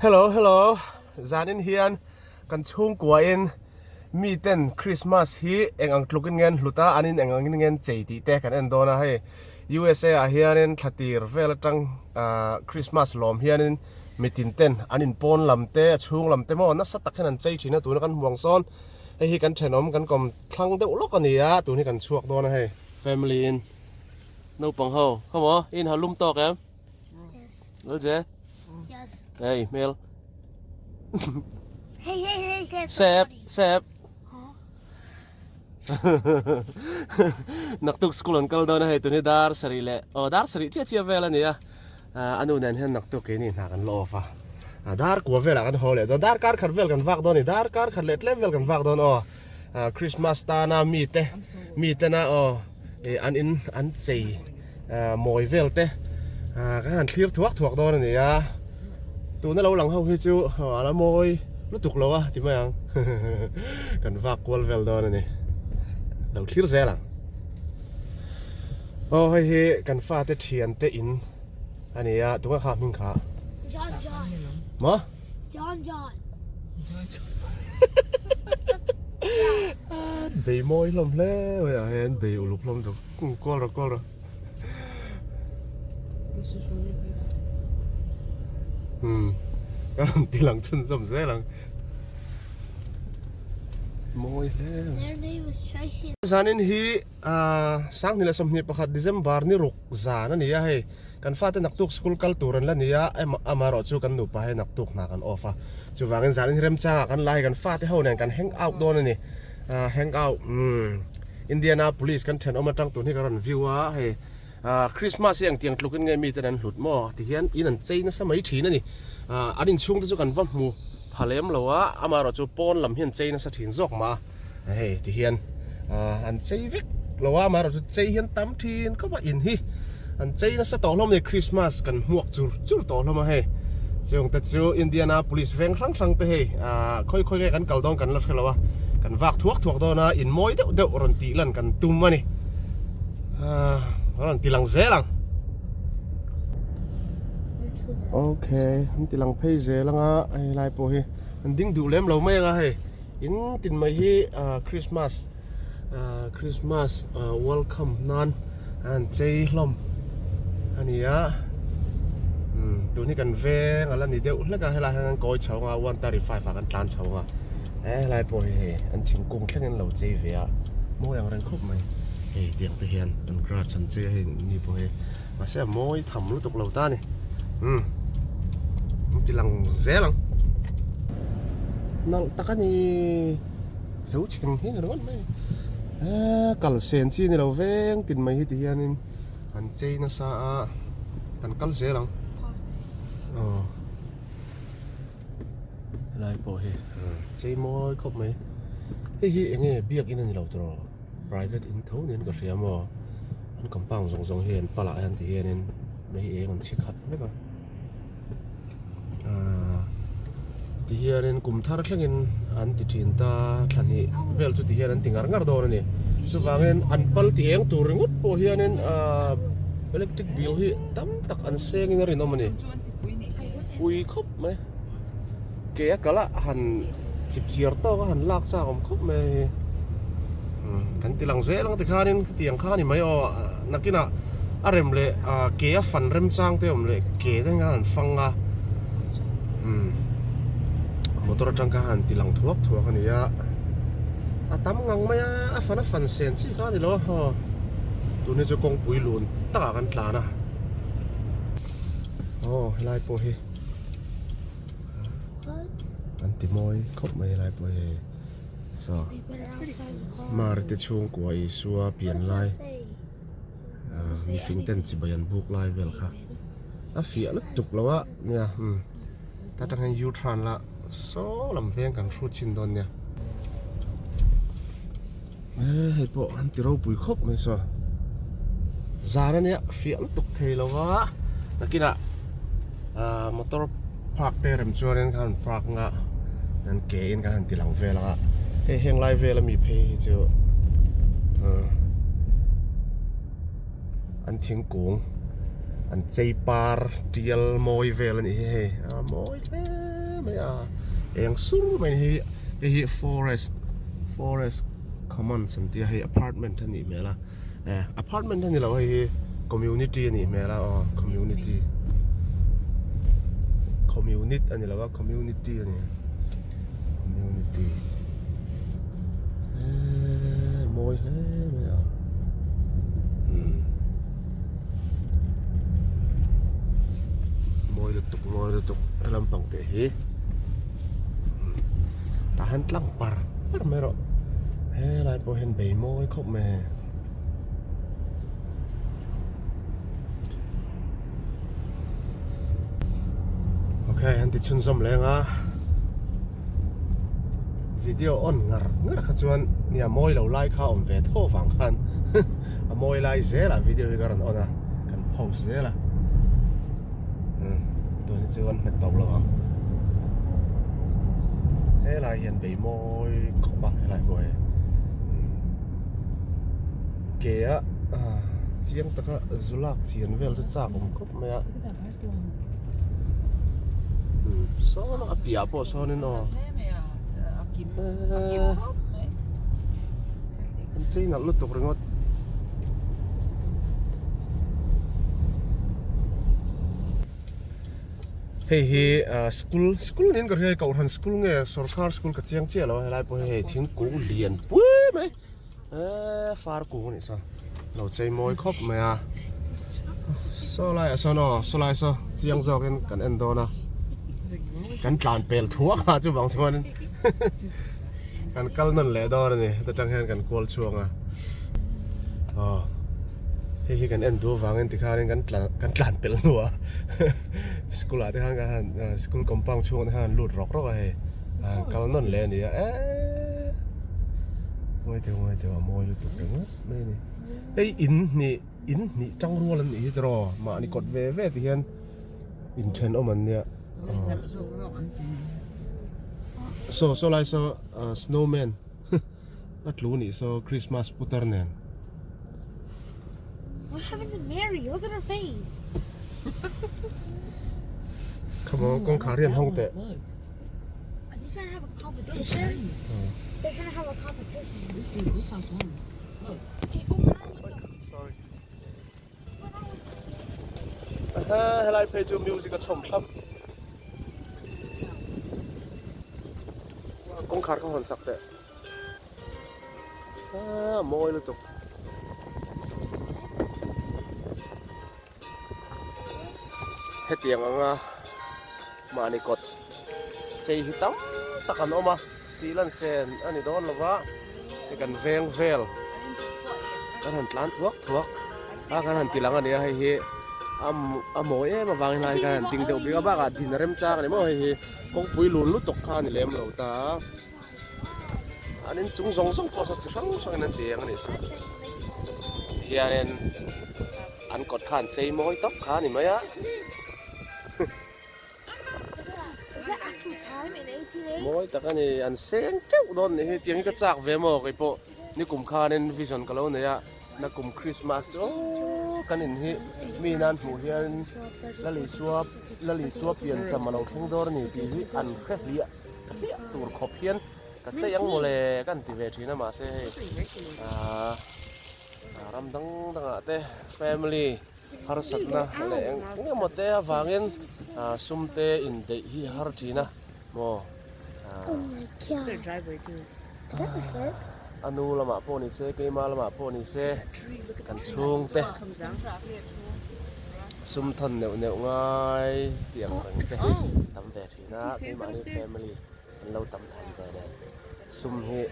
Hello hello zanin hian kan chhungkua in mi ten Christmas hi eng ang tluk in nge an hlut a an in eng ang in nge an chei tih te kan en dawn a hei USA ah hianin thla tir vel atang ah Christmas lawm hianin mitin ten an in pawn lam te a chhung lam te maw nasa tak hian an chei thin a tuna kan hmu ang sawn hei hi kan thenawm kan kawm thlang deuh lawk a ni a tun hi kan chhuak dawn a hei family in naupang ho khawmaw i inha lum tawk em? Yes. Lal je? Yes. Hey, hmel. Hey, hey, hey, hey. Sep, sep. Naktuk school an kal dawn a hei tun hi dar sarih leh aw dar sarih chiah chiah vel a ni a anu nen hian naktuk keini hna kan la off a dar kua velah kan haw leh dawn dar kar khat vel kan vak dawn a ni dar kar khat leh tlem vel kan vak dawn aw Christmas tana mite mitena aw an in an chei mawi vel te kan han thlir thuak thuak dawn a ni a tuna lo lang ho hi chu a la mawi lutuk lo a ti mai ang kan vak kual vel dawn a ni lo thlir zel ang aw hei hi kan fate thian te in a ni a tunga kha hming kha John John maw John John Bei mawi hlawm hle mai ah hian bei uluk hlawm deuh. Kual rawh kual rawh. Hmm. Ka rawn ti lang chhunzawm zel ang. Mawi hle. Their name is Tracy. Zanin hi 2021 December ni ruk zan a ni a hei. Kan fate naktuk school kal tur an la ni a, amaherawh chu kan nupa hi naktuk hna kan off a. Chuvangin zanin hi remchangah kan la hei kan fate ho nen kan hang out dawn a ni. Hang out umm Indianapolis kan thenawm atang tun hi ka rawn view a hei Christmas hi engtiang tlukin nge miten an hlut maw ti hian in an chei nasa mai thin a ni. An inchhung te chu kan va hmu pha lem lo a, amaherawh chu pawn lam hi an chei nasa thin zawk mah a hei ti hian an chei vek lo a, amaherawh chu chei hian tam thin khawp a in hi an chei nasa tawh hlawm a ni Christmas kan hmuak chur chur tawh hlawm a hei chung te chu Indianapolis veng hrang hrang te hei khawi khawi nge kan kal dawn kan la hre lo a kan vak thuak thuak dawn a in mawi deuh deuh rawn tih lan kan tum a ni rawn ti lang zel ang okay an ti lang phei zel anga hei lai pawh hi an ding duh lem lo mai anga hei in tin mai hi Christmas Christmas welcome nan an chei hlawm a ni a tun hi kan veng a la ni deuh hlek a helai hian an kawi chho ang a 135 ah kan tlan chho ang a he helai pawh hi hei an thingkung thleng in lo chei ve a mawi ang reng khawp mai hei tiang te hian an grass an chei a hei ni pawh hi mahse a mawi tham lutuk lo ta a ni umm an ti lang zel ang nalh tak a ni. Lo chheng hi ni ringawt mai a, kal sen chi ni lo veng tin mai hi ti hianin an chei nasa a, kan kal zel ang aw helai pawh hi chei mawi khawp mai hei hi eng nge biakin a ni lo tawh private in tho niin ka hria maw an compound zawng zawng hi an palah hian ti hianin mei eng an chhi khat vek a. Ti hianin kum thar thlengin an ti thin ta thla hnih vel chu ti hian an ti ngar ngar dawn a ni. Chuvangin an pal ti eng tur ringawt pawh hianin ahh electric bill hi tam tak an sengin a rinawm a ni. Pui khawp mai. Ke a kal a han chip chiar tawk a han lak chak awm khawp mai a hei. Kan ti lang zel ang tikhanin khatiang kha a ni mai aw nakinah a rem leh ke a fan remchang te awm leh ke te hian an fang a motor atang khan han ti lang thuak thuak a ni a a tam ngang mai a a fan a fan sen chi kha a ni lo a aw tun hi chu kawngpui lun takah kan tlan a aw helai pawh hi. An ti mawi khawp mai helai pawh hi saw Mary te chhungkua Isua pian lai mifing ten chibai an buk lai vel kha a fiah lutuk lo a nia umm ta tang hian U turn la saw lam veng kan hrut chhin dawn nia hei pawh an ti ropui khawp mai saw zan ania fiah lutuk thei lo va nakinah ah motor park te rem chuanin khan an park anga an ke in kan han ti lang vel anga hei heng lai vel ami phei hi chu ah an thingkung. An chei par tial mawi vel a nih hi hei a mawi hle mai a eng sur mai hi hei hi forest forest commons an tia hei apartment a nih hmel a eh apartment a ni lo hei hi community a nih hmel a aw community communit a ni lo a community a ni community eee mawi hle mai a umm. Mawi lutuk mawi lutuk he lampang te hi tah hian tlang par par mai rawh helai pawh hian bei mawi khawp mai hei. Okay an ti chhunzawm leng a video on ngar ngar kha chuan nia mawi lo lai kha awm ve tho vang khan a mawi lai zel a video hi ka rawn on a kan post zel a tun hi chu kan hmet tawp lo ang helai hian bei mawi khawp a helai pawh hi ke a chiang taka zu lak chian vel chu chak awm khawp mai a sawn a piah pawh sawnin aw an chei nalh lutuk ringawt hei hi school school niin ka hria kohhran school nge sorkar school ka chiang chiah lo a helai pawh hi hei thingkung lian pui mai. Eee far kung anih saw lo chei mawi khawp mai a saw lai ah sawn aw saw lai saw chiang zawk in kan en dawn a kan tlan pel thuak a chuvang chuan kan kal nawn leh dawn a ni heta tang hian kan kual chhuak a aw hei hi kan en duh avangin tikhanin kan tlan kan tlan pel hnuah school ah te khan kan han school compound chhungah te khan an lut rawk rawk a hei kal nawn leh a ni a eee. Ngawi teh ngawi teh a mawi lutuk ringawt mai a ni. Hei in hnih in hnih tang rual an nih hi tiraw mahni kawt ve ve ti hian inthenawm an nia. Saw saw lai saw snowman a tlu nih saw Christmas putar nen. What happened to Mary? Look at her face. Come on kawngkhar hi an hawng teh. Are they trying to have a competition? They're trying to have a competition. This dude, this house won. Look. Sorry. Aha, helai phei chu music a chhawm thlap. Kawngkhar kha hawn sak teh. Ah, mawi lutuk. Hetiang anga mahni kawt chei hi tam tak an awm a tih lan sen a ni dawn lo va hei kan veng vel kan han tlan thuak thuak a kan han ti lang a ni a hei hi a mawi em avangin helai hi kan han ding deuh bik a bakah din a remchang a ni maw hei hi kawngpui lun lutuk kha a ni lem lo ta an inchung zawng zawng pawh saw chi hrang hrangin an ti eng a nih chu hianin an kawt kha an chei mawi tawp kha a ni mai a. Mawi tak a ni an seng teuh dawn nih hi tiang hi ka chak ve maw kei pawh nikum khanin vision ka lo nei a nakum Christmas chu aww kan in hi mi nan hmuh hian Lalisua Lalisua piancham a lo thleng dawn a ni tih hi an hre hliah. hliah tur khawp hian ka chei ang mawle ka han ti ve thin a mahse hei ahh ram dang dangah te family harsatna leh eng emaw te avangin ahh sum te indeih hi a har thin a maw ahh a nu lamah pawh ni se keima lamah pawh ni se kan chhungte sum thawn neuh neuh ngai tih ang reng te tam ve thin. Tina keimahni family an lo tam tham ve nen sum hi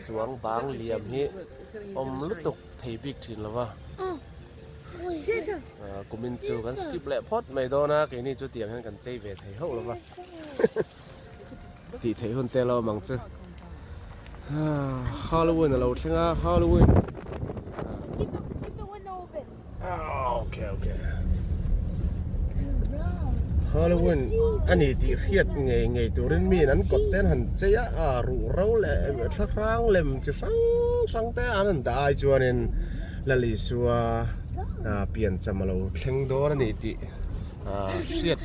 chuang bang liam hi awm lutuk thei bik thin lo va kumin chu kan skip leh phawt mai dawn a keini chu tiang hian kan chei ve thei hauh lo va tih theih hun te lo awm ang chu Halloween a lo thleng a Halloween Okay okay. Halloween ani tih hriat ngei ngei turin mi an kawt ten han chei a a ruh ro leh thla hrang lem chi hrang hrang te an han dah ai chuanin Lalisua Piancham a lo thleng dawn a ni tih hriat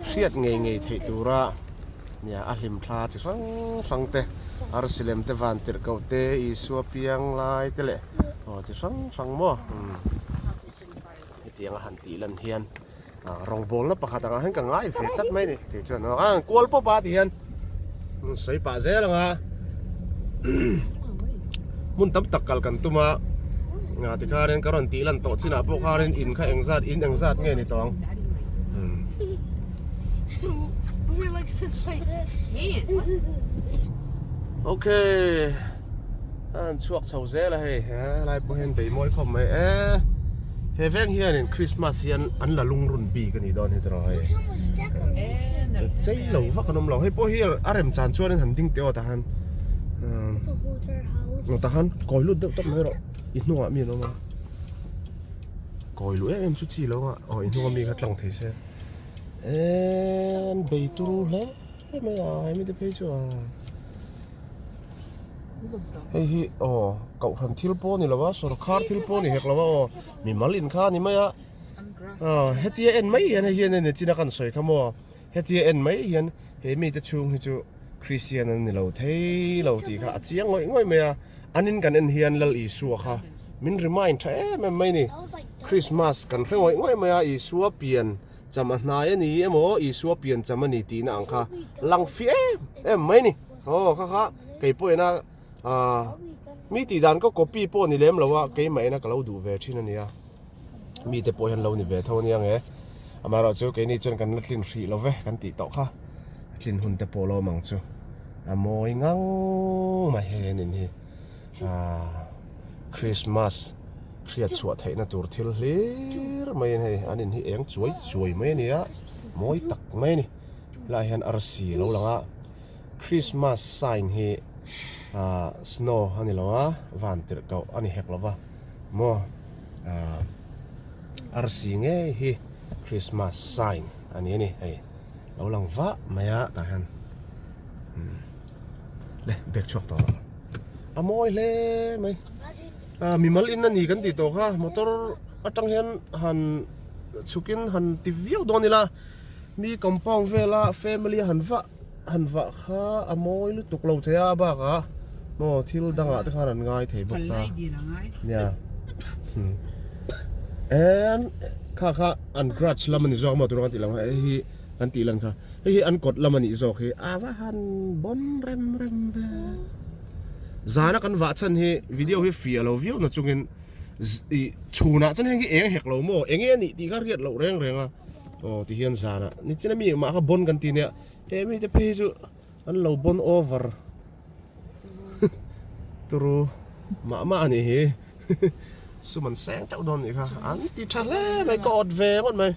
hriat ngei ngei theih tura nia a hlim thla chi hrang hrang te arsi lem te van tirh koh te Isua piang lai te leh aw chi hrang hrang maw hetiang a han tih lan hian rawngbawlna pakhat angah hian ka ngai ve tlat mai a ni kei chuan a han kual pawp a ti hian sawi pah zel ang a hmun tam tak kal kan tum a nga ti khanin ka rawn tih lan tawh chinah pawh khanin in kha engzat in engzat nge ni tawh ang okay an chhuak chho zel a hei helai pawh hian bei mawi khawp mai e he veng hianin Christmas hi an an la lungrun bik a nih dawn hi tiraw hei chei lo vak an awm lo hei pawh hi a rem chan chuanin han ding teh aw tah han aw tah han kawi lut deuh tawp mai rawh i hnungah mi an awm a kawi luh em em chu chi lo ang a aw i hnunga mi kha tlang thei se en bei turu hle mai a hemi te phei chu a. Hei hi aw kohhran thil pawh a ni lo a sawrkhar thil pawh a ni hek lo a aw mimal in kha a ni mai a aw hetia en mai hian hei hian nichin a kan sawi kha maw hetia en mai hian he mite chhung hi chu Christian an ni lo thei lo tih kha a chiang ngawih ngawih mai a an in kan en hian Lal Isua kha min remind tha em em mai a ni Christmas kan hre ngawih ngawih mai a Isua pian cham a hnai a ni emaw Isua pian cham a ni tihna ang kha lang fiah em em mai a ni. Aw kha kha kei pawh ina ah mi tih dan ka copy pawh ni lem lo a keimah ina ka lo duh ve thin a nia mite pawh hian lo ni ve tho ania nge amaherawhchu keini chuan kan la tlin hrih lo ve kan tih tawh kha tlin hun te pawh lawm ang chu a mawi ngang mai hei an in hi ah Christmas hriat chhuah theihna tur thil hlir mai in hei an in hi eng chuai chuai mai a ni a mawi tak mai a ni helaiah hian arsi a lo lang a. Christmas sign hi ah snow a ni lo a van tirh koh a ni hek lo va maw ah arsi ngei hi Christmas sign a ni a ni hei lo lang vah mai a tah hian umm le bag chhuak tawh rawh a mawi hle mai ah mimal in a ni kan tih tawh kha motor atang hian han chhuk in han ti viau dawn ila mi compound vela family han vah. Han vah kha a mawi lutuk lo thei a bakah maw thil dangah te khan an ngai thei bawk ta nia en kha kha an grudge lam a ni zawk maw tuna kan tih lam hei hi kan tih lan kha hei hi an kawt lam a nih zawk hi a va han bawn rem rem ve zana kan vah chhan hi video hi fiah lo viau na chungin ih chhunah chuan heng hi eng hek lo maw eng nge a nih tih kha hriat loh reng reng a. Aw ti hian zanah nichina mi mah kha bon kan ti nia he mite phei hi chu an lo bon over turu mah mah a nih hi sum an seng teuh dawn nih kha an ti tha hle mai ka awt ve ngawt mai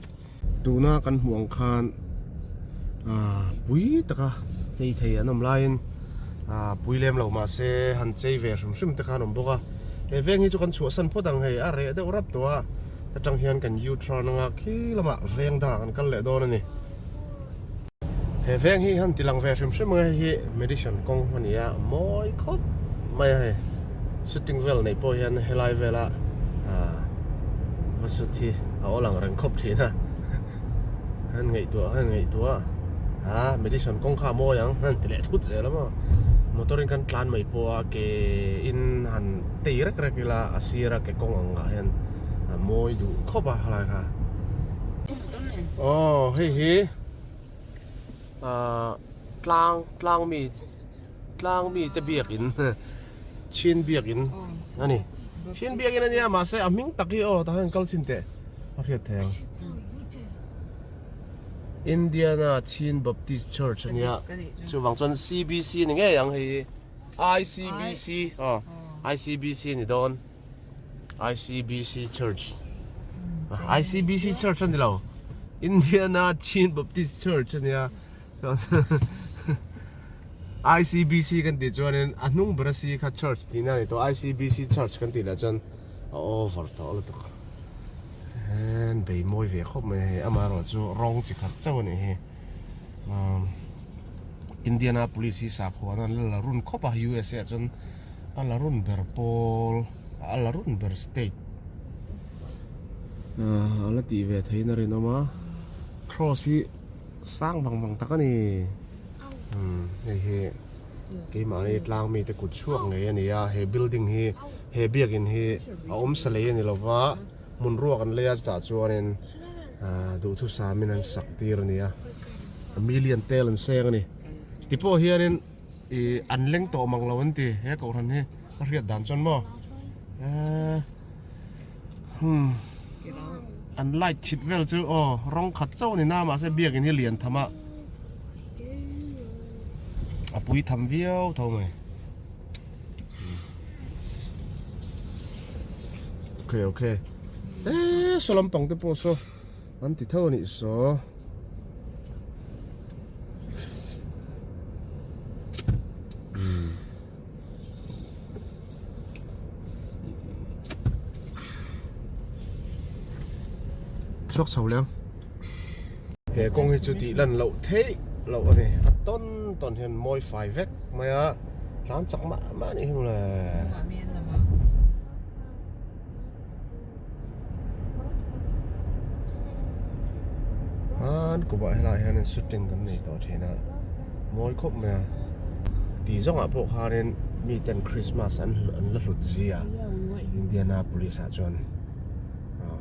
tuna kan hmuh ang khan ah pui taka chei thei an awm laiin ah pui lem lo mahse han chei ve hrim hrim te khan awm bawk a he veng hi chu kan chhuahsan phawt ang hei a reh deuh rap tawh a. Atang hian kan U-turn anga khi lamah veng dangah kan kal leh dawn a ni. He veng hi han ti lang ve hrim hrim ang a, hei hi medicine kawng a ni a, mawi khawp mai a hei. Shooting vel neih pawh hian helai vela ah va shoot hi a awl ang reng khawp thin a. Han ngaihtuah han ngaihtuah a, ah medicine kawng kha a mawi ang han ti leh thut zel a maw. Motor in kan tlan mai pawh a ke in han tei rek rek ila a sira ke kawng ang ah hian a mawi duh khawp a helai kha. Aw hei hi ah tlang tlang mi tlang mi te biakin chhin biakin a ni chhin biakin a nia mahse a hming tak hi aw tah hian kal chin teh a hriat thei ang Indiana Chin Baptist Church a nia chuvang chuan C_B_C a ni ngei ang hei hi I_C_B_C aw I_C_B_C a ni dawn. ICBC Church ICBC Church a ni lo Indiana Chin Baptist Church a nia ICBC kan tih chuanin a hnung ber a si kha church tihna a ni tawh ICBC Church kan tih lah chuan a over tawh lutuk an bei mawi ve khawp mai hei amaherawh chu rawng chi khat chauh a nih hi Indiana Police hi sakhuana an la run khawp a USA ah chuan A la run ber pawl A la run ber state a la tih ve theihin a rinawm a, cross hi sang vang vang tak a ni. Hei hi keimahni tlang mite kut chhuak ngei a ni a, he building hi he biakin hi a awmsa lei a ni lova hmun ruak an lei a chutah chuanin duhthusamin an sak tir a ni a, a million tel an seng a ni. Tipawh hianin. Ih an leng tawh mang lo an ti he kohhran hi ka hriat dan chuan maw ehh hmm an light chhit vel chu aw rawng khat chauh a ni na mahse biakin hi lian tham a a pui tham viau tho mai okay okay ehh saw lampang te pawh saw An ti tho a nih saw. Chhuak chho leng. He kawng hi chu tih lan loh theih loh a ni. A tawn tawn hian mawi fai vek mai a. Tlan chak mah mah a nih hi mawle. Hman kumah helaiah hianin shooting kan nei tawh thin a mawi khawp mai a tih zawngah pawh khanin miten Christmas an an la hlut zia Indianapolis ah chuan ah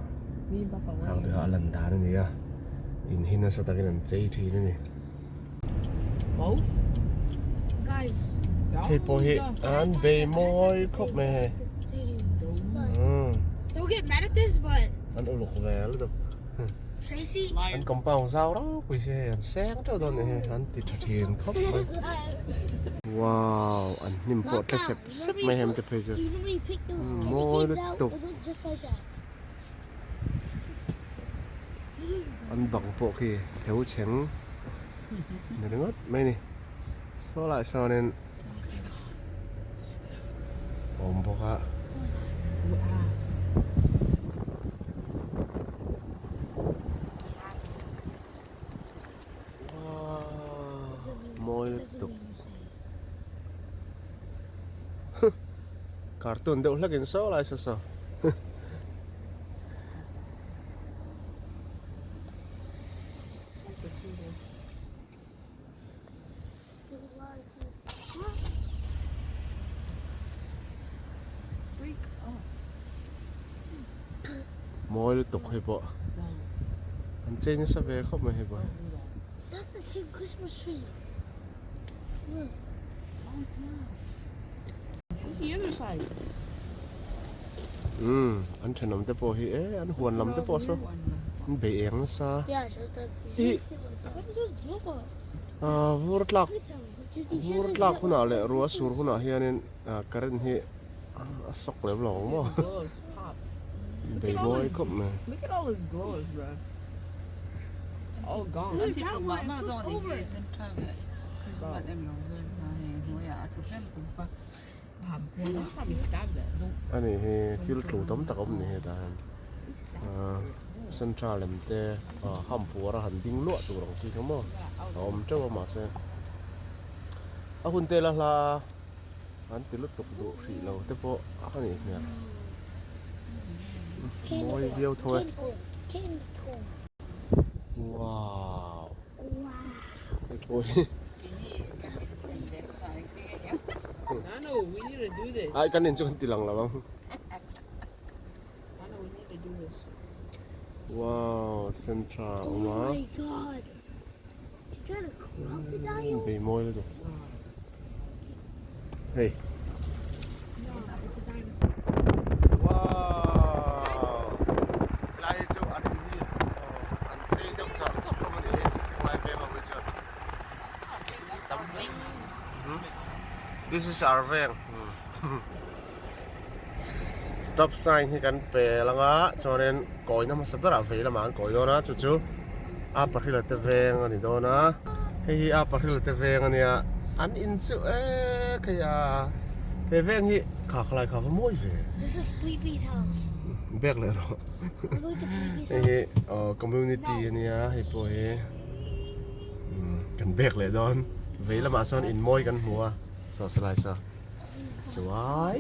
hang te kha a lan dan a ni a in hi nasa takin an chei thin a ni. Hei pawh hi an bei mawi khawp mai hei. An uluk ve lutuk. An compound zau ropui si hei an seng teuh dawn nih hei an ti tha thin khawp mai. Wow an hnim pawh tle sep sep mai hem te phei chu mawi lutuk. An bang pawh khi pheu chheng ni ringawt mai a ni saw lai sawnin a awm bawk a. Mawi lutuk cartoon deuh hlek in saw lai saw saw Mawi lutuk hei pawh an chei nasa ve khawp mai hei pawh hi. Umm an thenawm te pawh hi e an huan lam te pawh saw an bei eng nasa ih ah vur tlak vur tlak hunah leh ruah sur hunah hianin current hi a sawk lem lo ang maw bei mawi khawp mai. Ani hi thil tlu tam tak a awm ni hetah hian ahh central lem te ah hampuar a han ding luah tur ang chi kha maw a awm teuh a mahse a hun te la hla an ti lutuk duh hrih lo te pawh a nih hmel mawi viau tho e wow hei pawh hi. Ai kan in chu kan ti lang lo ang. Wow Sentra a awm a. Bei mawi lutuk. Hei. Wow helai hi chu an in hi an chei deuh char char hlawm a ni hei helai veng ho hi chuan. This is our veng stop sign hi kan pel anga chuanin kawina hmasa berah vei lamah an kawi dawn a chu chu a pahrila te veng a ni dawn a hei hi a pahrila te veng a nia an in chu e khei a he veng hi kha khalai kha va mawi ve This is Sleepy's house. Bag leh rawh hei hi community a nia hei pawh hi. Kan bek leh dawn vei lamah sawn in mawi kan hmu a saw salai saw chuai.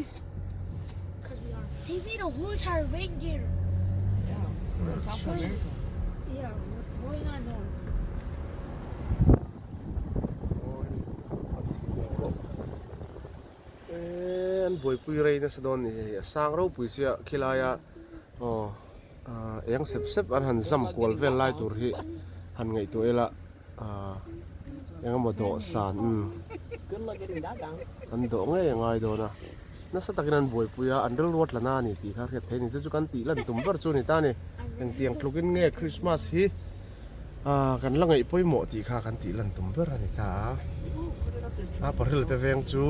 They made a whole entire reindeer. Tree. Yeah, going on on. Eee an buaipui rei nasa dawn ni hei a sang ropui sia khilaia aw eng sep sep an han zam kual vel lai tur hi han ngaihtuah ila ahh eng emaw dawhsan umm an dawh ngei a ngai dawn a nasa takin an buaipui a an rilru a tla na a ni tih kha hriat theih a ni chu chu kan tih lan tum ber chu a ni ta a ni engtiang tlukin nge Christmas hi Aaa kan la ngaih pawimawh tih kha kan tih lan tum ber a ni ta a, a parhil te veng chu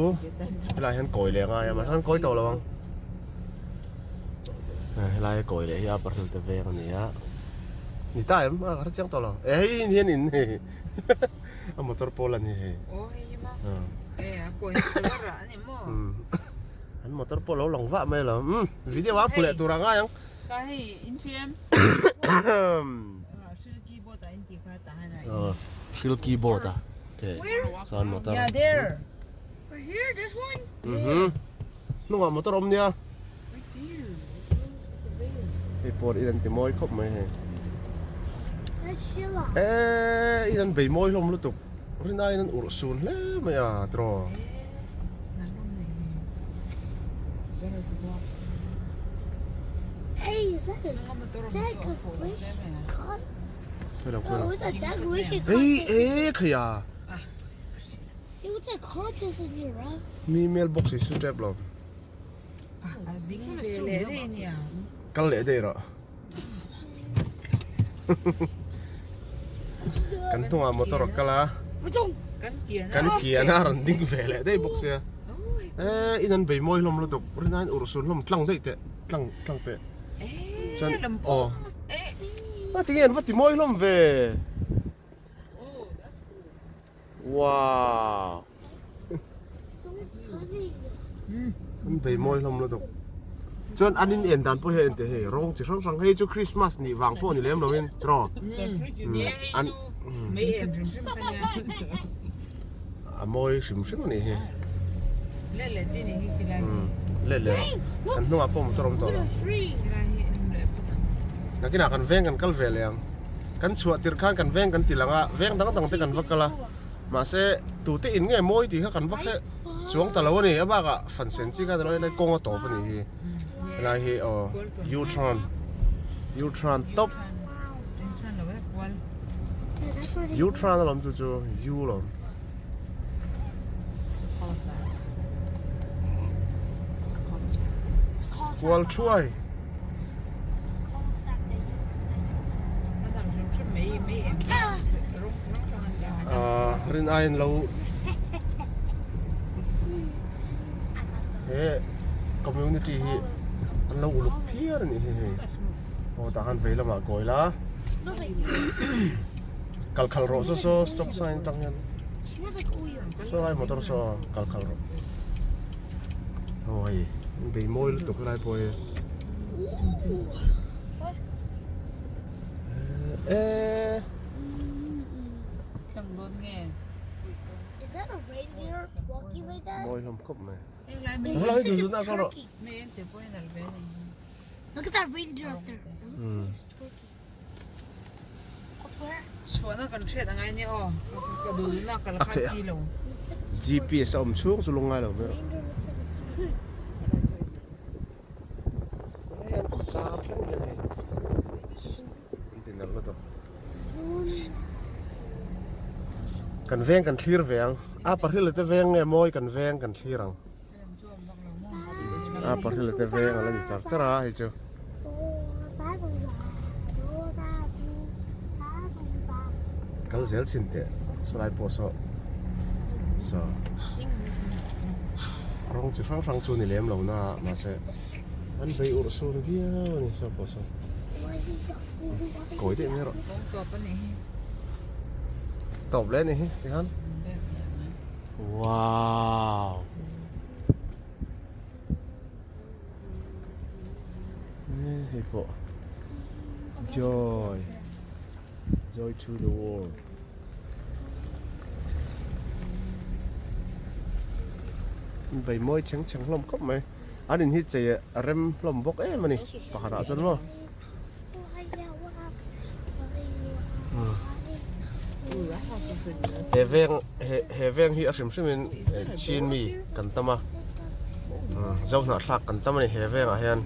helai hian kawi leh a ngai a mahse an kawi tawh lo ang helai a kawi leh hi a parhil te veng a ni a ni ta em a ka hre chiang tawh lo e hei in hian in hei a motor pawl a ni hei an motor pawh lo lang vah mai lo umm video a hmu leh tur a ngai ang. Ka hei in hriam. Hril keyboard a in ti kha ta han a. Hril keyboard a. Okay. Sound motor. Yeah there. Right here this one. Mhm. Hnungah motor awm nia. Hei pawh in an ti mawi khawp mai hei. Eh in an bei mawi hlawm lutuk. Rin aiin an urh sun hle mai a tiraw. Hei eh khai a. Mi mailbox hi su tep lo. Kal leh daih rawh. Kan hnungah motor a kal a. Kan kian a rawn ding ve leh daih bawk sia. Eh in an bei mawi hlawm lutuk. Rinain urh sun hlawm tlang daih teh. Tlang tlang teh. Chuan aw. A tinge an va ti mawi hlawm ve. Wow. An bei mawi hlawm lutuk. Chuan an in en dan pawh hi a en teh hei rawng chi hrang hrang hei chu Christmas nih vang pawh ni lem lo in tiraw. An a mawi hrim hrim a nih hi. Let leh kan hnungah pawh motor awm tawh lo. Nakinah kan veng kan kal ve leh ang. Kan chhuah tirh khan kan veng kan ti lang a, veng dang dang te kan va kal a, mahse tute in nge mawi tih kha kan va hre chuang ta lo a ni, a bakah fan sen chi kha helai kawng a tawp a nih hi, helai hi aw U-turn, U-turn tawp, U-turn alawm chu chu U alawm. Kual thuai. Rin aiin lo he community hi an lo uluk phiar a nih hi hei aw tah khan vei lamah kawi la kal khalh rawh saw saw stop sign atang hian saw lai motor saw kal khalh rawh aw hei bei mawi lutuk helai pawh hi eh mawi hlawm khawp mai helai hi dun dun a kal rawh. Look at that reindeer up there. It looks like it's turkey. Up where? Chhuahna kan hriat angai nia aw. Ka duhna ka la kha chi lo. GPS a awm chhung chu lungngai lo ber. Reindeer looks like it's turkey. Hei an kawmchar thleng hian hei an ti nalh lutuk. Kan veng kan thlir ve ang. A parhil te veng nge mawi kan veng kan thlir ang. A pahnih te veng a la ni char char a hei chu. Kal zel chhin teh salai pawh saw saw rawng chi hrang hrang chu ni lem lo na mahse an bei urh sun viau a ni saw pawh saw kawi daih mai rawh tawp leh a ni hi tikhan. Wow. Hei pawh joy joy to the world bei mawi chheng chheng hlawm khawp mai. An in hi chei a rem hlawm bawk em a ni pakhatah chuan maw. He veng he he veng hi a hrim hrim in chin mi kan tam a zohnahthlak kan tam a ni he vengah hian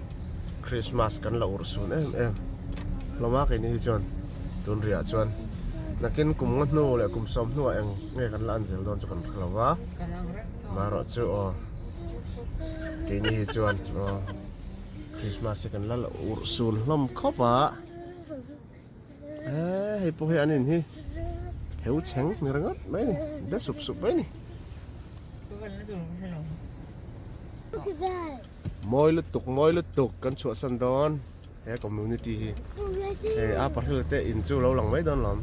Christmas kan la urh sun em em hlawm a keini hi chuan tun riah chuan nakin kum nga hnu leh kum sawm hnuah eng nge kan la an zel dawn chu kan hre lo va marawh chu aw keini hi chuan aw. Christmas hi kan la la urh sun hlawm khawp a eh hei pawh hi an in hi heu chheng ni ringawt mai a ni de sup sup mai a ni mawi lutuk mawi lutuk kan chhuahsan dawn he community hi hei a pahrilh te in chu lo lang mai dawn lawm.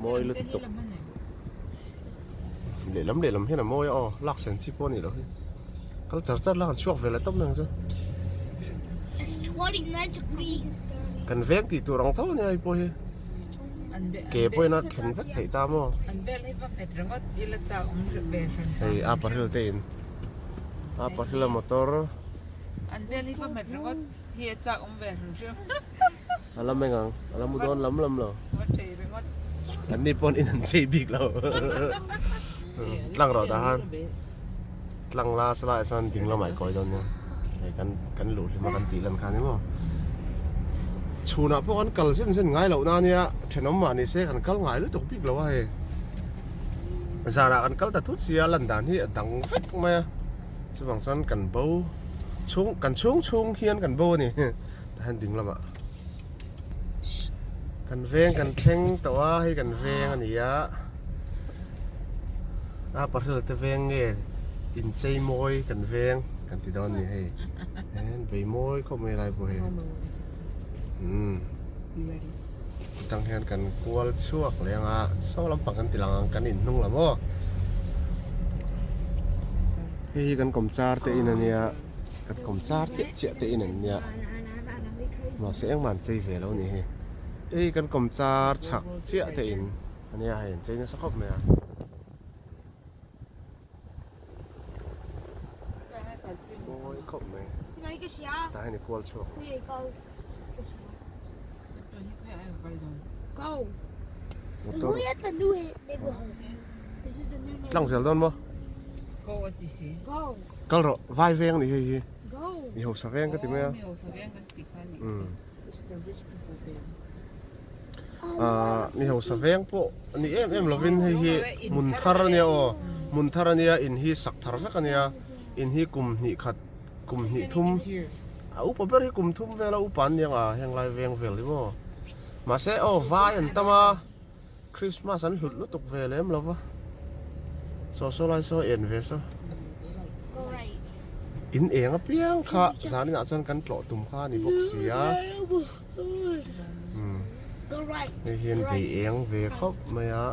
Mawi lutuk lehlam lehlam hian a mawi a aw lak sen chi pawh a nih loh hi kal char char la han chhuak ve leh tawp mai ang chu kan veng tih tur ang tho a nia hei pawh hi ke pawhin a thlen vek theih ta maw hei a pahril te in a pahril a motor A la meng ang, a la mu dawn lam lam lo. An ni pawn in an chei bik lo. Tlang rawh tah khan tlang la salai ah sawn ding lamah i kawi dawn nia. Hei kan kan luh hlim a kan tih lan kha ni maw. Chhunah pawh kan kal zen zen ngai loh na nia thenawm mah ni se kan kal ngai lutuk bik lo a hei. Zanah kan kal ta thut sia lan dan hi a dang vek mai a. Chuvang chuan kan bo chhung kan chhung chhung hian kan bo a ni. Tah hian ding lamah kan veng kan thleng tawh a hei kan veng a ni a a pahril te veng nge inchei mawi kan veng kan ti dawn a ni hei en bei mawi khawp mai lai pawh hei umm atang hian kan kual chhuak leh ang a saw lampang kan ti lang ang kan inhnung lam aw hei hi kan kawmchar te in a nia. Kan kawm char chiah chiah te in an nia mahse engmah an chei ve lo ni hi hei kan kawm char chhak chiah te in a nia hei an chei nasa khawp mai a. Mawi khawp mai tah hian i kual chhuak motor tlang zel dawn maw. Kal rawh, vai veng a ni hei hi. Mi hausa veng ka ti mai a. Aaa mi hausa veng pawh a ni em em lovin hei hi hmun thar a nia aw. Hmun thar a nia, in hi sak thar vek a nia. In hi kum hnih khat, kum hnih thum, a upa ber hi kum thum vel a upa an ni ang a henglai veng vel hi maw. Mahse aw vai an tam a. Christmas an hlut lutuk ve lem lo va, saw saw lai saw en ve saw. In eng apiang kha zaninah chuan kan tlawh tum kha a ni bawk si a. Hei hian bei eng ve khawp mai a.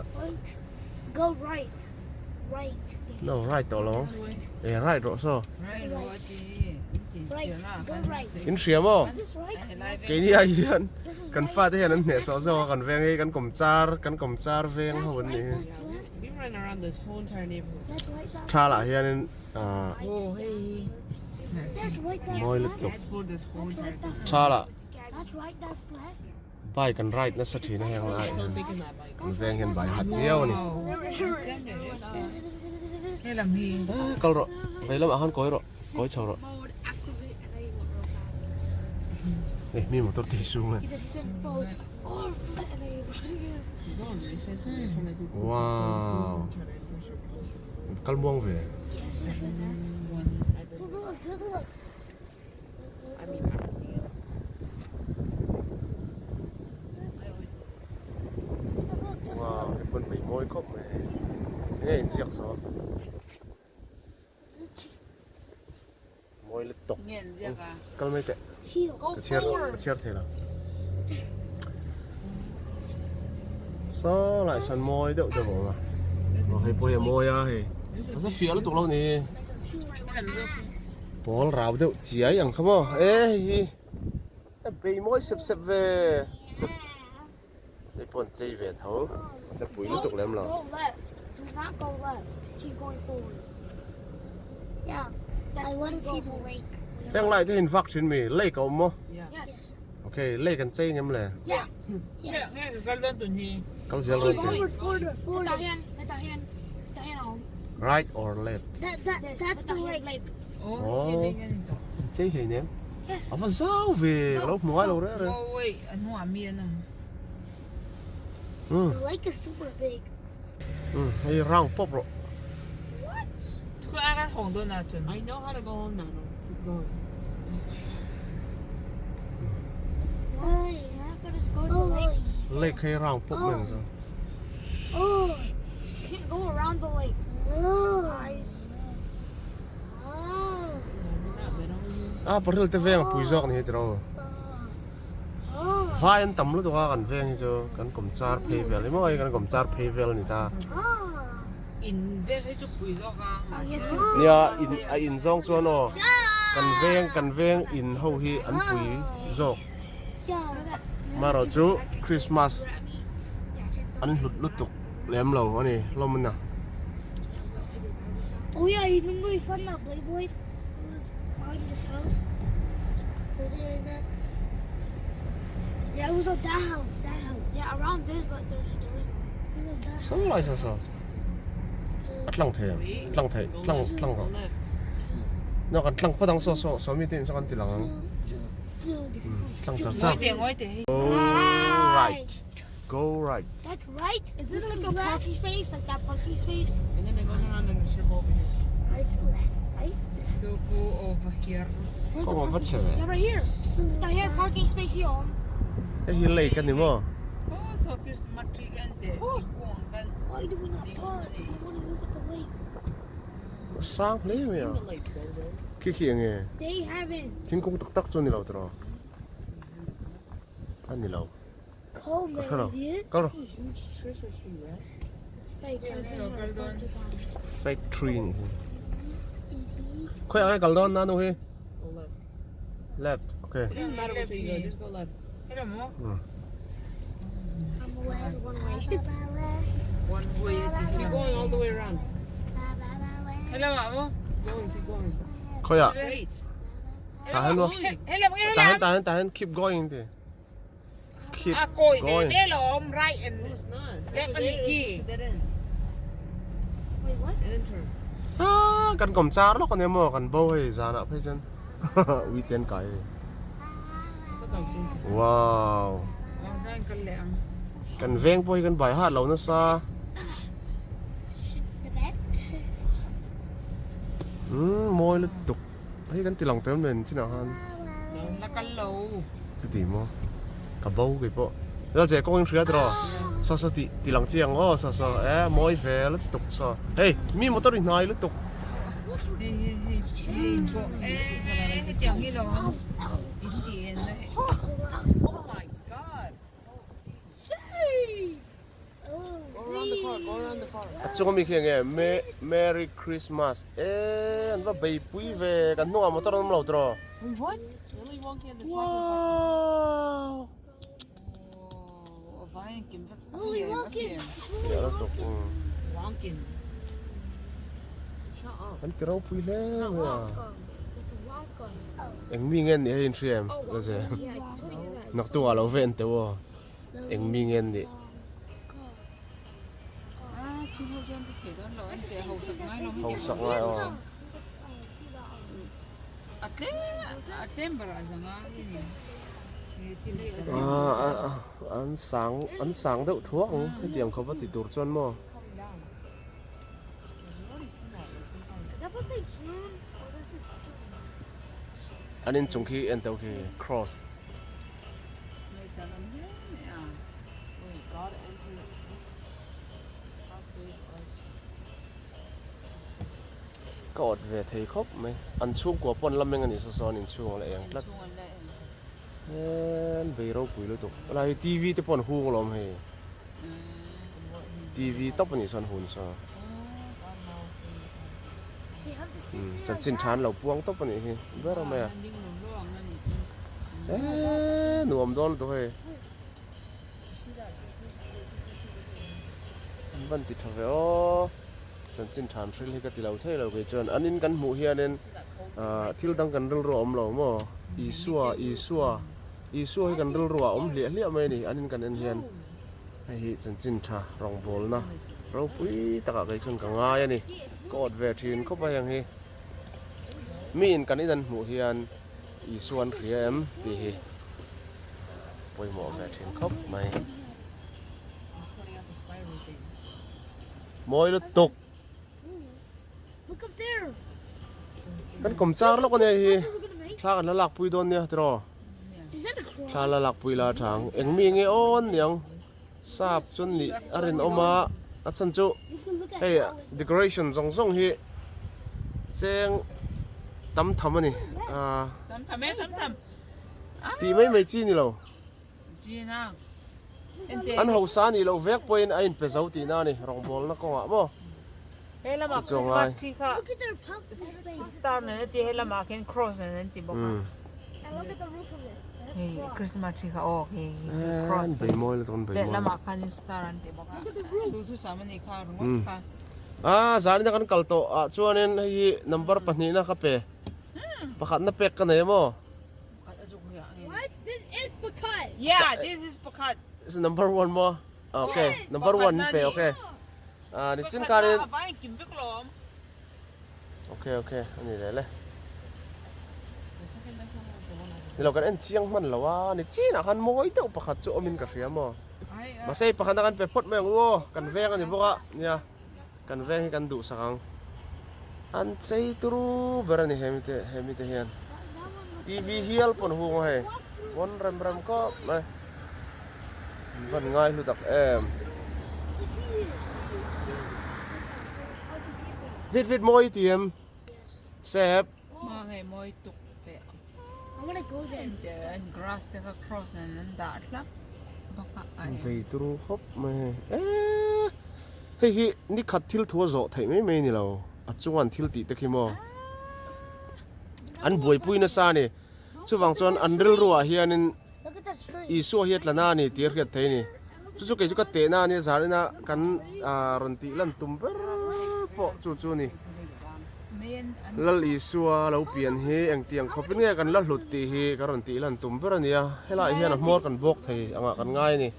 No right tawh lo e right rawh saw. In hria maw? Keini ah hian kan fate hian an hneh sawh zawk a kan veng hi kan kawm char kan kawm char veng ho an nih hi. Tha lah hianin ah mawi lutuk tha lah Bike an ride nasa thin a heng lai hian an veng hian bai hat viau a ni. Kal rawh vei lamah khan kawi rawh kawi chho rawh. Hei mi motor te hi sung a. Wow kal muang ve. Wow hei pawn pei mawi khawp mai hei enge inziak saw mawi lutuk kal mai teh ka chhiar ka chhiar thei lo saw lai sawn mawi deuh deuh a awm a aw hei pawh hi a mawi a hei a za fiah lutuk lo ni. Pawl rau deuh chiai ang kha maw e hei hi a bei mawi sep sep ve. Hei pawh an chei ve tho mahse pui lutuk lem lo. Heng lai te hi in vak thin mi? Lake a awm maw? Ok lake an chei ngem le? Kal zel dawn teh. Right or left? Aww an chei hlei nem. A va zau ve ka lo hmu ngai lo reng reng. Hei round pawp rawh. Lake hei round pawp mai ang chu. A parhil te veng a pui zawk ni hi tiraw. Vai an tam lutuk a kan veng hi chu kan kawm char phei vel ni maw hei kan kawm char phei vel a ni ta. In veng hi chu pui zawk a mahse. Nia in a in zawng chuan aw kan veng kan veng in ho hi an pui zawk marawh chu Christmas an hlut lutuk lem lo a ni hlawm a na. Oh yeah, you remember we found that playboy who was on this house? Something like that. Yeah, it was on that house, that house. Yeah, around this, but there's there isn't. It was on that Saw lai saw saw. A tlang thei ang, tlang thei, tlang tlang rawh. No kan tlang phawt ang saw saw saw mi te in saw kan ti lang ang. Tlang char char. Go right. Go right. That's right. Is this like a parking space? Like that parking space? And then it goes around in a circle over here. Right, left, right. So go over here. Where's the Kawng a va parking chhe ve. space? Yeah, right here. Tah hian parking space hi a awm. Hei hi lake a ni maw? Oh, so Christmas tree kan te thingkung kan. Why do we not park? We want to look at the lake. A sang hle mai a. Khi khi enge? They haven't. Thingkung tak tak chu a ni lo tiraw? A ni lo. Ka hre lo. Kal rawh. Fake tree nih hi. Khawi ah nge kal dawn nanu hi? Left. Okay. Khawi ah? Tah hian maw? Tah hian tah hian tah hian keep going tih. Keep A kawi ve going. ve lawm right and left a nih khi. Ah, kan kawm char lawk ania maw kan bo hei zanah phei chuan ui te an kai hei. Wow. Kan veng pawh hi kan bai hat lo nasa. Umm mawi lutuk. Hei kan ti lang tel men chinah khan. La kal lo. Chuti maw? Ka bo kei pawh. Lal che kawng in hria tiraw? Saw saw ti ti lang chiang aw saw saw e mawi ve lutuk saw. Hei mi motor i hnai lutuk. Hei hei hei hei pawh e hetiang hi lo ang in ti en na hei. Oh my god. A chung ami khi enge Merry Christmas e an va beipui ve kan hnungah motor an awm lo tiraw. Wow. An ti ropui hle mai a. Eng mi nge an nih hei in hria em la zem. Naktuk ah lo ve en teuh aw. Eng mi nge an nih? Hausak ngai aw. An sang an sang deuh thuak ang hetiang khawp a ti tur chuan maw. An inchung khi en teuh khi cross. Ka awt ve thei khawp mai. An chhungkua pawn la meng a ni saw saw an inchhung a la eng tlat. An bei ropui lutuk. Helai hi TV te pawh an hung alawm hei. TV tawp a nih sawn hun saw. Chanchin tha an lo puang tawp a nih hi ber mai a. Eee nuam dawn lutuk hei. van ti tha ve aw. Chanchin than hril hi ka ti lo thei lo kei chuan an in kan hmuh hianin ah thil dang kan rilru a awm lo maw Isua Isua Isua hi kan rilru ah a awm hliah hliah mai a ni an in kan en hian hei hi chanchin tha rawngbawlna ropui takah kei chuan ka ngai a ni ka awt ve thin khawp a heng hi mi in kan in an hmuh hian Isua an hria em tih hi pawimawh ve thin khawp mai. Mawi lutuk. Kan kawm char lawk ania hei hi. Thla kan la lak pui dawn nia tiraw. Thla la lak pui la thang. Eng mi nge awn niang. Sap chuan nih a rinawm a. A chhan chu hei decoration zawng zawng hi cheng tam tham a ni. Tih mai mai chi ni lo. An hausa nih loh vek pawhin a inpe zo tihna a ni, rawngbawlna kawngah maw? Chu chu a ngai. An bei mawi lutuk, an bei mawi lutuk. A zanina kan kal tawh ah chuanin hei hi number pahnihna ka pe, pakhatna pek ka nei a maw? What? This is Pakhat. Yeah, this is Pakhat. This is number one mo. Okay, yes. Number one ni pe okay. Ah, ni chin kanin. Okay, okay. Ani le le. Ni lo kan en chiang man lo a, ni chin a khan moi deuh pakhat chu omin ka hria mo. Masei pakhat na kan pe phot mai ang u kan veng ani bawk a nia. Kan veng hi kan duh sak ang. An chei turu ber a ni he mite he mite hian. TV hial pawn hung a hei. Pawn rem rem khawp mai. An van ngai hlu tak em. Vit vit mawi ti em? Sep. Ma hei mawi tuk ve. An grass te kha cross an an dah hlap bawk a. An vei turu khawp mai hei. Eee hei hi ni khat thil thu a zawh theih mai mai a ni lo. A chunga an thil tih te khi maw. An buaipui nasa a ni. Chuvang chuan an rilru ah hianin Isua hi a tla na a ni tih a hriat theih a ni. Chu chu kei chu ka tehna a nia zarina kan rawn tih lan tum ber pawh chu chu a ni. Lal Isua lo pian hi engtiang khawpin nge kan la hlut tih hi ka rawn tih lan tum ber a nia. Helaiah hian a hmawr kan bawk thei angah kan ngai a ni.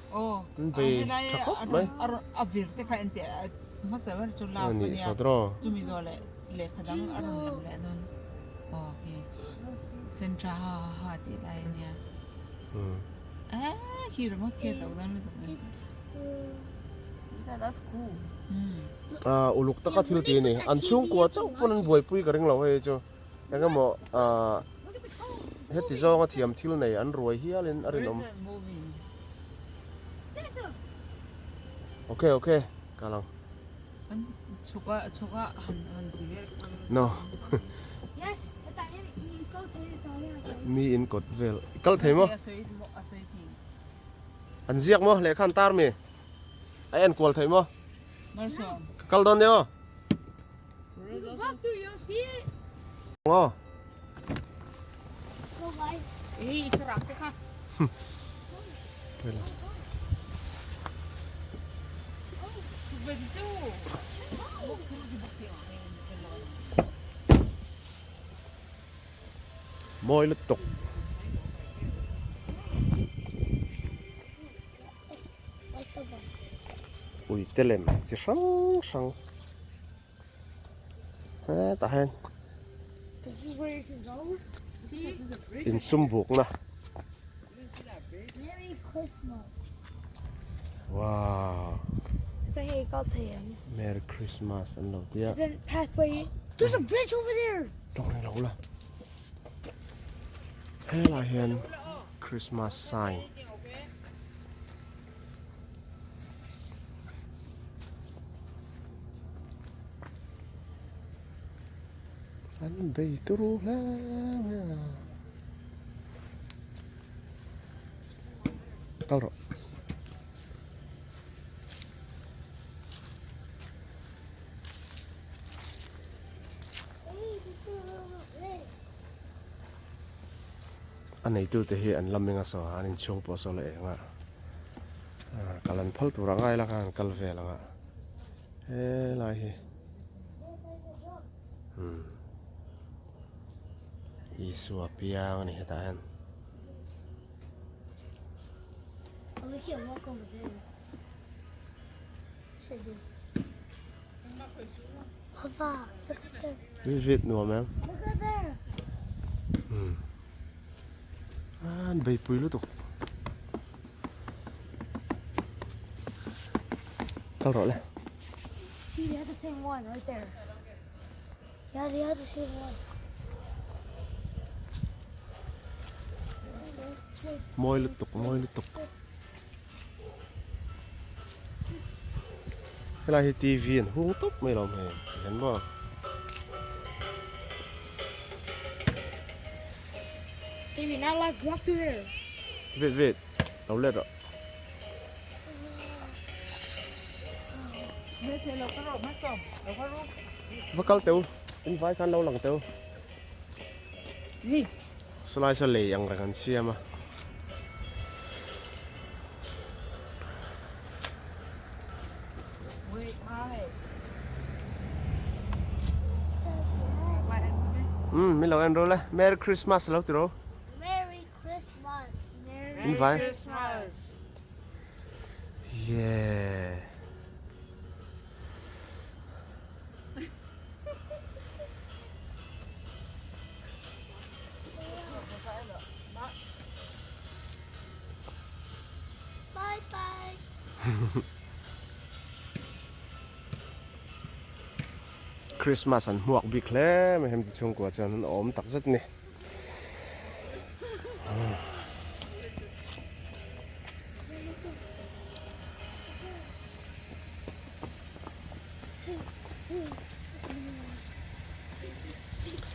Kan bei tha khawp mai. A nih sawt rawh. Ahh uluk taka thil tih a ni. An chhungkua chauh pawn an buaipui ka ring lo hei chu. Eng emaw ahh heti zawnga thiam thil nei an ruai hialin a rinawm. Okay okay ka lang. No. Mi in kawt vel. I kal thei maw? An ziak maw? Lehkha an tar mi? A en kual thei maw? Ka kal dawn nia aw. Aw. Mawi lutuk. Ui te lem chi hrang hrang hetah hian insum bukna wow Merry Christmas an lo tia tawng reng lo la helaiah hian Christmas sign. An bei turu hle mai a. Kal rawh. A neitute hi an la meng a saw a, an inchhung pawh saw la eng a, kal an phal tur a ngai la khan an kal vel ang a. Helai hi umm Isua piang a ni hetah hian. Vit nuam em. Umm an beipui lutuk. Kal rawh le. See, they have the same one right there. Yeah, they have the same one. Mawi lutuk, mawi lutuk. Helai hi TV an hung tawp mai lo hei hian maw. Baby, not like walk through there. Wait, wait. Lo let rawh. Va kal teu. In vai khan lo lang teu. Salai saw lei ang reng an siam a. Umm min lo en ru le. Merry Christmas lo ti ro. Merry Christmas. In vai. Yeah. Bye bye. Christmas an hmuak bik hle mai hemi chhungkua chuan an awm tak zet ni.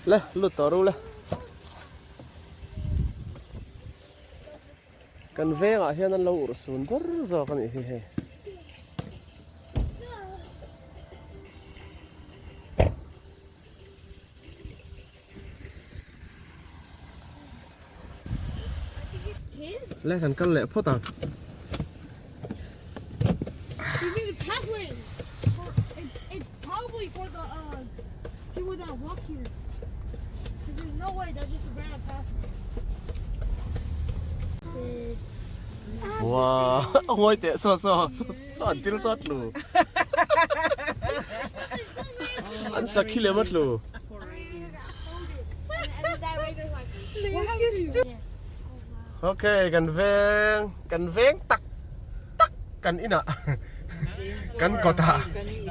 Le lut tawh ru le. Kan vengah hian an lo urh sun ber zawk a nih hi hei. Le kan kal leh phawt ang. Wow, ngawi teh saw saw saw an til saw a tlu. An sakhi lem a tlu. Ok, kan veng, kan veng tak tak kan inah kan kawtah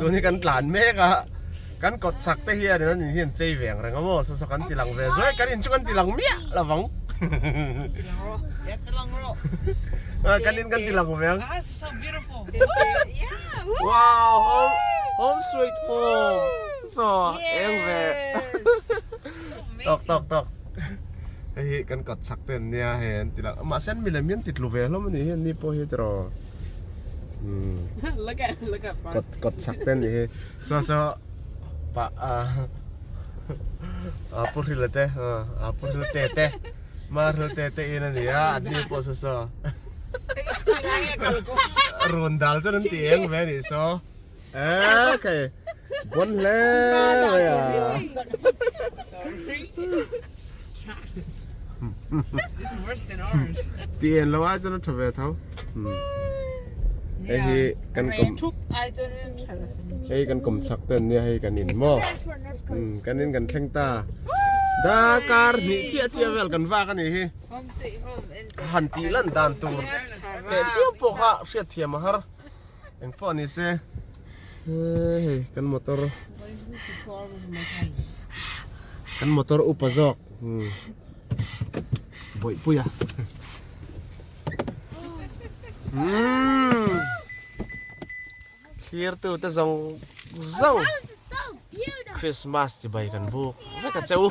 tun hi kan tlan mek a, kan kawt chak te hian an in hi an chei ve ang reng a maw, saw saw kan ti lang ve zuai, kan in chu kan ti lang miah lo vang. Kan in kan ti lang ve ang. Wow, home, home sweet home. So, eng ve. Tok tok tok. Hei hi kan kawt chak te an nia hei an ti lang. Mahse an milem hi an ti tlu ve hlawm a nih hi an ni pawh hi tiraw. Umm. Look at look at Kawt kawt chak te an nih hi. So so pa a a pu hrila te a pu hril te te ma hril te te in a ni a an ni pawh so so. Run dal chuan an ti eng ve a nih saw. Okay. Bon hle mai a. It's worse than ours. Ti en lo ai chuan a tha ve tho. Hei hi kan kum hei kan kum chak ten nia hei kan in maw. Kan in kan thleng ta. Darkar hnih chiah chiah vel kan vak a nih hi. Han tih lan dan tur teh chiam pawh kha hriat thiam a har. Eng pawh ni se hei kan motor kan motor upa zawk bawihpui a thlir tu te zawng zawng Christmas chibai kan buk vek a che u.